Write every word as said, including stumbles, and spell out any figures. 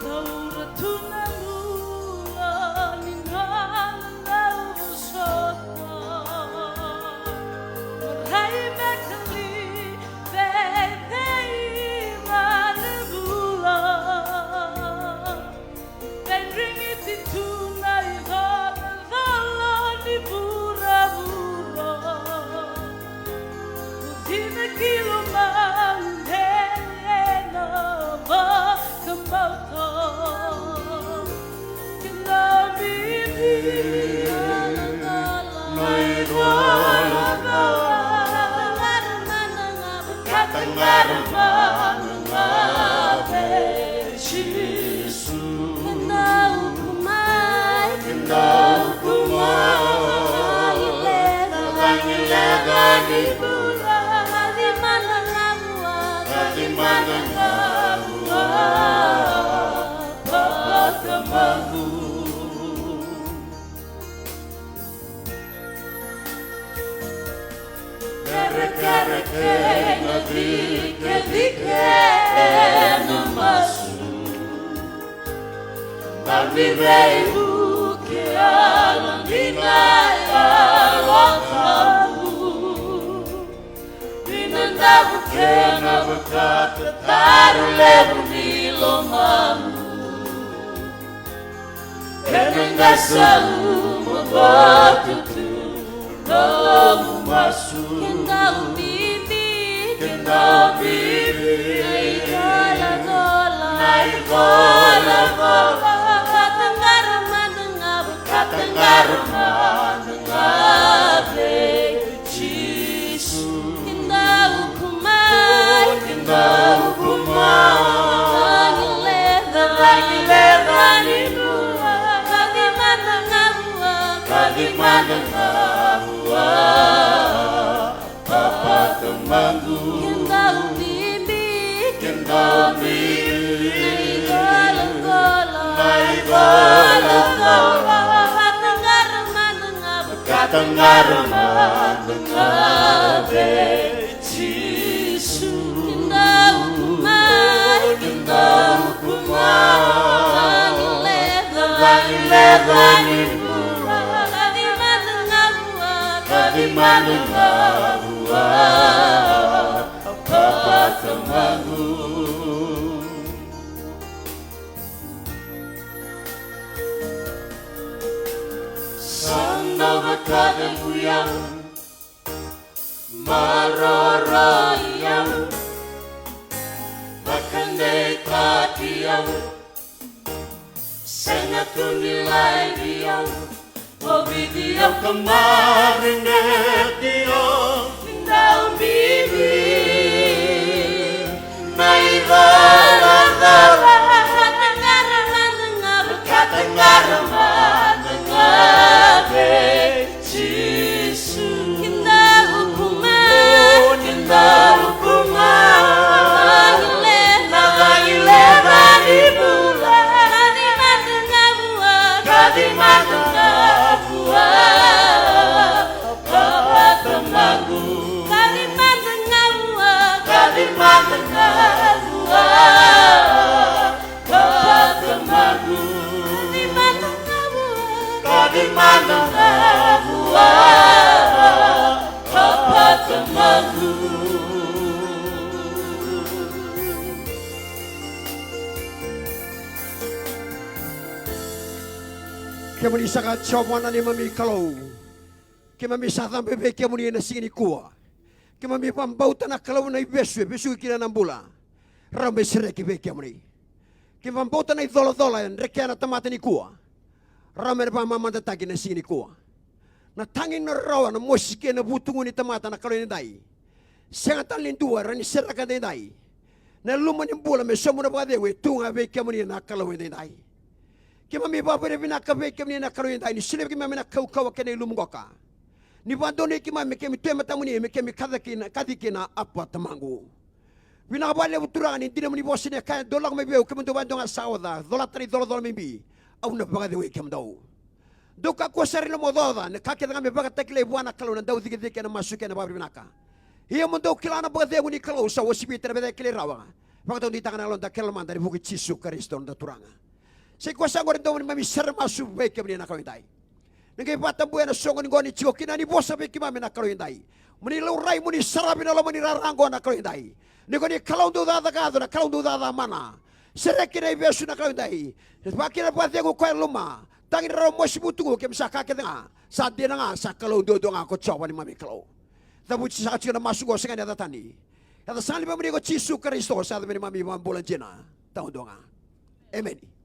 Taura tu na bula ni nona na vosota. Rai me kali, vevei ma na bula. Vei ringiti tu na icolacola ni vuravura. Ucina ki lomaqu me na vakamauta. Kena bibi na icolacola. Vakataqara mada ga, vakataqara mada ga vei Jisu. Keda uku mai, keda uku mai. Lagi leca, lagi leca ni bula. Kaci mada ga vua, kaci mada ga vua. Papa Tamaqu. Kerekere kei na cikecike ena masu. Baci veivuke, yalo dina, Yalo Tabu. Ni na davo kena vakatataro levu ni lomamu. Ena qase uma vata tu na nomu masu. Keda ubibi, keda ubibi. Na icolacola, na icolacola. Vakataqara mada ga, vakataqara mada ga vei Jisu. Keda uku mai, keda uku mai. Lagi leca, lagi leca ni bula. Kaci mada ga vua, kaci mada ga vua. Papa Tamaqu. Keda ubibi, keda ubibi. Na icolacola, na icolacola. Vakataqara mada ga, vakataqara mada ga vei Jisu. Keda uku mai, keda uku mai. Lagi leca, lagi leca ni bula. Kaci mada ga vua, kaci mada ga vua. Papa Tamaqu. Sa dau vakacegu au, maroroi au, vakadeitaki au. Sega tu ni laivi au, o vici au ka mareqeti au. Keda ubibi, na icolacola. Vakataqara mada ga, vakataqara mada ga vei Jisu. Keda uku mai, keda uku mai. Na cagi leca ni bula. Kaci mada ga vua, kaci mada ga vua. Papa Tamaqu. Kaci mada ga vua, kaci mada ga vua. Papa Tamaqu. Kaci mada ga vua, kaci mada ga vua. Papa Tamaqu. Kemuni saka Jiova na neimami Kalou. Keimami sa cabe vei kemuni ena siga nikua. Keimami vakabauta na Kalou na ivesu e vesuki kina na bula. Rawa me sereki vei kemuni. Keimami vakabauta na icolacola e drekea na tamata nikua. Rawa me na vakamamadataki na siga nikua. Na tagi, na rarawa, na mosi kei na vutugu ni tamata na Kalou edaidai. Sega tale ni dua e rawa ni sereka edaidai. Na loma ni bula me sobu na vakacegu e tu ga vei kemuni na Kalou edaidai. Keimami vakavinavinaka vei kemuni na Kalou edaidai ni solia vei keimami na kaukauwa kei na ilumu qoka. Ni vakadonui keimami me keimami tu e matamuni me keimami kaci kina, kaci kina, Apa Tamaqu. Vinaka vakalevu Turaga ni dina mo ni vosa ni kaya, dou lako mai vei au kemudou vakadua ga sa oca, colata na icolacola mai bi, au na vakacegui kemudou. Dou kakua sara ni lomaocaoca, na ka kece ga me vakatakilai vua na Kalou na daucikecike, na masu kei na vakavinavinaka. Ia mo dou kila na vakacegu ni Kalou sa uasivita na veicakilai rawa. Vakataudeitaka na yaloda kei na lomada ena vuku i Jisu Karisito na noda Turaga. Sa i koya sa qori dou mani mami sere masu vei kemuni na Kalou edai. Ni qai vakatabuya na soqo ni qo ni tiko kina ni vosa vei keimami na Kalou edai. Mo ni laurai, mo ni saravi na loma ni rara qo na Kalou edai. Ni ko ni Kalou dau cakacaka yaco, na Kalou dau cakacaka mana. Sereki na ivesu na Kalou edai. Vakina vakacegu koya e loma. Tagi na rarawa mosi vutugu, keimami sa kaya kece ga, sa dina ga, sa Kalou duadua ga ko Jiova neimami Kalou. Cavuti saka tiko na masu qo, sega ni yaca tani. Yaca saka ni vamuni ko Jisu Karisito, sa yaca me neimami ivakabula dina taudua ga. Emeni.